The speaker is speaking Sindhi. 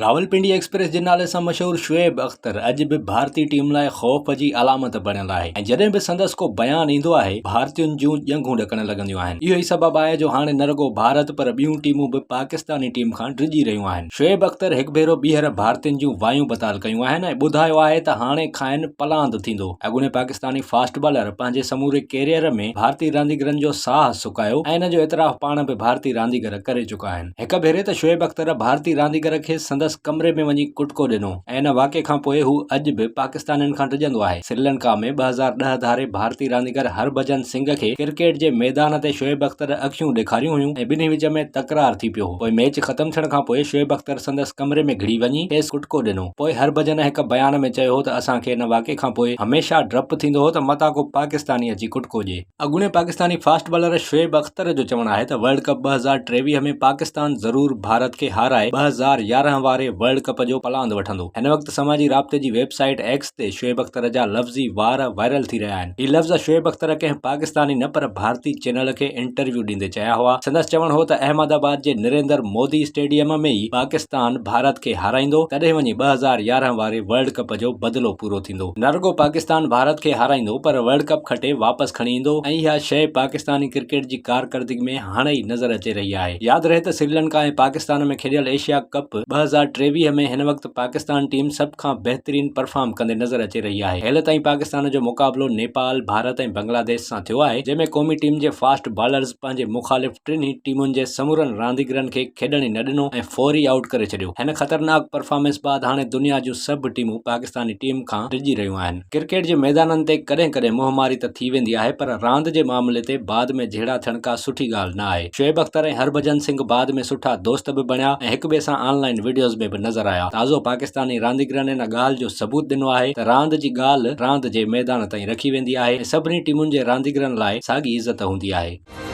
راولپنڊي ايڪسپريس جي نالي سان مشهور شعيب اختر اڄ به ڀارتي ٽيم لاء خوف جي علامت بڻيل آهي ۽ جڏهن به سندس ڪو بيان ايندو آهي ڀارتين جون ڄنگهون ڏڪڻ لڳنديون آهن. اهو ئي سبب آهي جو هاڻي نه رڳو ڀارت پر ٻيون ٽيمون به پاڪستاني ٽيم کان ڊڄي رهيون آهن. شعيب اختر هڪ ڀيرو ٻيهر ڀارتين جون وايون بتال ڪيون آهن ۽ ٻڌايو آهي ته هاڻي کانئن پلاند ٿيندو. اڳوڻي پاڪستاني فاسٽ بالر پنهنجي سموري ڪيريئر ۾ ڀارتي رانديگرن جو ساهه سڪايو ۽ ان جو اعتراف پاڻ به ڀارتي رانديگر ڪري چڪا آهن. هڪ ڀيري ته شعيب اختر ڀارتي رانديگر کي سندس ڪمري ۾ وڃي ڪٽڪو ڏنو ۽ ان واقعي کانپوء هو اڄ به پاڪستانين کان ڊڄندو آهي. سريلنڪا ۾ 2010 ڌاري ڀارتي رانديگر هرڀجن سنگهه کي ڪرڪيٽ جي ميدان تي شعيب اختر اکيون ڏيکاريون هيون ۽ ٻنهي وچ ۾ تڪرار ٿي پيو هو. پوء ميچ ختم ٿيڻ کانپوء شعيب اختر سندس ڪمري ۾ گهڙي وڃي کيس ڪٽڪو ڏنو. پوء هرڀجن هڪ بيان ۾ چيو هو ته اسان کي ان واقعي کانپوء هميشه ڊپ ٿيندو هو ته متان ڪو پاڪستاني اچي ڪٽڪو ڏئي. اڳوڻي پاڪستاني فاسٽ بالر شعيب اختر جو چوڻ آهي ته ورلڊ ڪپ 2023 ۾ پاڪستان ضرور ڀارت کي هارائي 2011 واري ورلڊ ڪپ جو پلاند وٺندو. هن وقت سماجي رابطي جي ويب سائيٽ ايڪس تي شعيب اختر جا لفظي وار وائرل ٿي رهيا آهن. هي لفظ شعيب اختر ڪنهن پاڪستاني نه پر ڀارتي چينل کي انٽرويو ڏيندي چيا هئا. سندس چوڻ هو ته احمد آباد جي نريندر مودي اسٽيڊيم ۾ ئي پاڪستان ڀارت کي هارائيندو تڏهن وڃي 2011 واري ورلڊ ڪپ جو بدلو پورو ٿيندو. نه رڳو پاڪستان ڀارت کي هارائيندو پر ورلڊ ڪپ کٽي واپس کڻي ايندو ۽ اها شيء پاڪستاني ڪرڪيٽ جي ڪارڪردگي ۾ هاڻي ئي نظر اچي رهي آهي. ياد رهي ته سريلنڪا ۽ پاڪستان ۾ کيڏيل ايشيا ڪپ 2023 ۾ هن وقت پاڪستان ٽيم سڀ کان بهترين پرفارم ڪندي نظر اچي رهي آهي. هيل تائين پاڪستان جو مقابلو نيپال، ڀارت ۽ بنگلاديش سان ٿيو آهي جنهن ۾ قومي ٽيم جي فاسٽ بالرز پنهنجي مخالف ٽنهي ٽيمن جي سمورن رانديگرن کي کيڏڻ ئي نه ڏنو ۽ فوري آئوٽ ڪري ڇڏيو. هن خطرناڪ پرفارمنس بعد هاڻي دنيا جون سڀ ٽيمون پاڪستاني ٽيم کان ڊڄي رهيون آهن. ڪرڪيٽ جي ميدانن تي ڪڏهن ڪڏهن منهن ماري ته ٿي ويندي آهي پر راند جي معاملي تي بعد ۾ جهيڙا ٿيڻ ڪا سٺي ڳالهه نه آهي. شعيب اختر ۽ هرڀجن سنگهه بعد ۾ سٺا دوست به بڻيا ۽ هڪ ٻئي سان آن لائن وڊيوز ۾ به نظر آيا. تازو پاڪستاني رانديگرن ان ڳالهه جو ثبوت ڏنو آهي ته راند جي ڳالهه راند جي ميدان تائين رکي ويندي آهي ۽ سڀني ٽيمن جي رانديگرن لاء ساڳي عزت هوندي آهي.